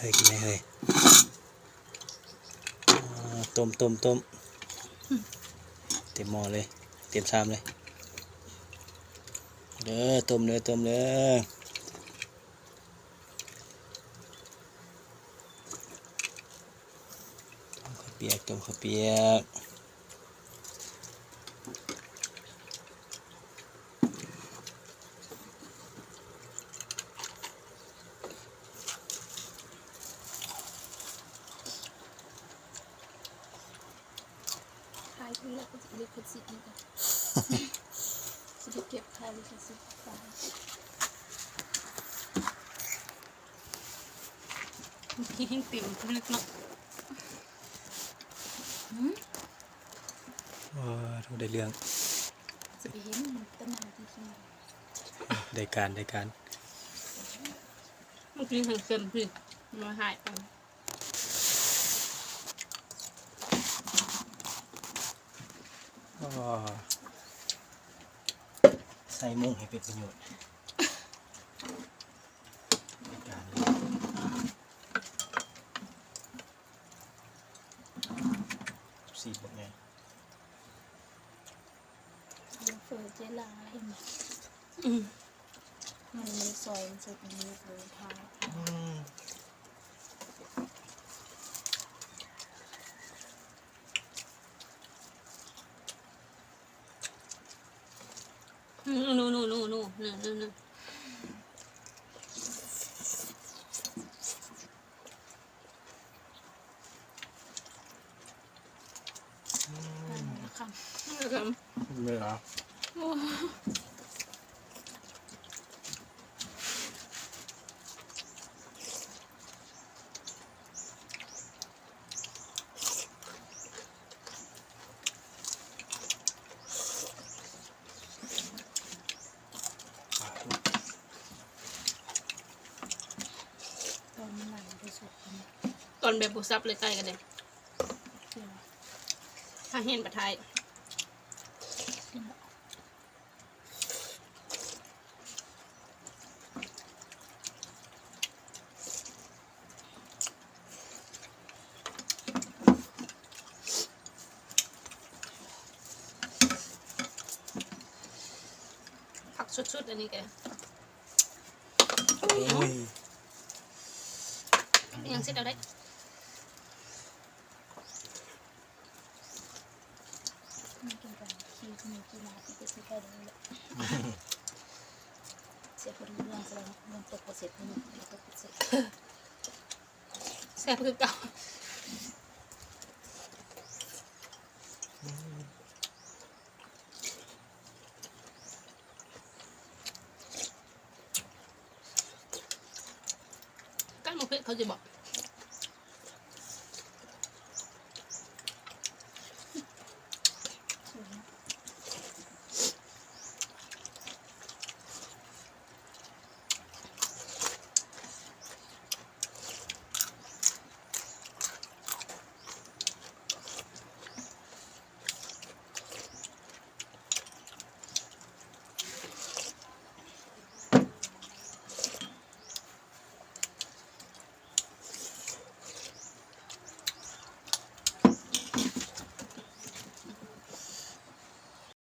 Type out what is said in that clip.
ເຮີ້ຍ ກິນໄດ້ເຮີ້ຍ. ອ່າ ຕົ້ມໆໆ ເຕັມໝໍ້ເລີຍ ເຕັມຊາມເລີຍ. ເດີ ຕົ້ມເດີ ຕົ້ມເດີ. ຕົ້ມເຂົ້າປຽກ ຕົ້ມເຂົ້າປຽກ. ຂາຍຖືກແລ້ວ ກໍຊິເກັບລິຂະສິດນີ້ກ່ອນ ຊິໄດ້ເກັບຂາຍລິຂະສິດກ່ອນ. ແຮງເຕັມເລິກເນາະ. ຫືມ ໂອ້ ໄດ້ເລື່ອງ ຊິໄປເຫັນມັນຕະໜ່ຳທີ່ ໄດ້ການ ໄດ້ການ. ເມື່ອກີ້ເຫັນເຄັມພີ້ ມາຫາຍໄປ. ອໍ ໃສ່ມຸ້ງໃຫ້ເປັນປະໂຫຍດ ໃນການ ສີ່ບົດໃຫຍ່. ເຟີເຈລາເຫັນບໍ່? ອືມ ມັນ ມັນຊອຍ ມັນຊິມີຢູ່ທາງ ອືມ. ຄຳ ເວລາ ໂອ້ ຕອນມັນຫຼາຍທີ່ສຸດ ຕອນແບບບໍ່ສັບເລີຍ ໃກ້ກັນເດ້ ຖ້າເຫັນປະໄທ. ຄັກສຸດໆ ອັນນີ້ກະ ໂອ້ຍ ຍັງຊິເອົາໄດ້. ແຊບຄືເກົ່າ. ກ້ານໝາກເຜັດເຂົາຊິບອກ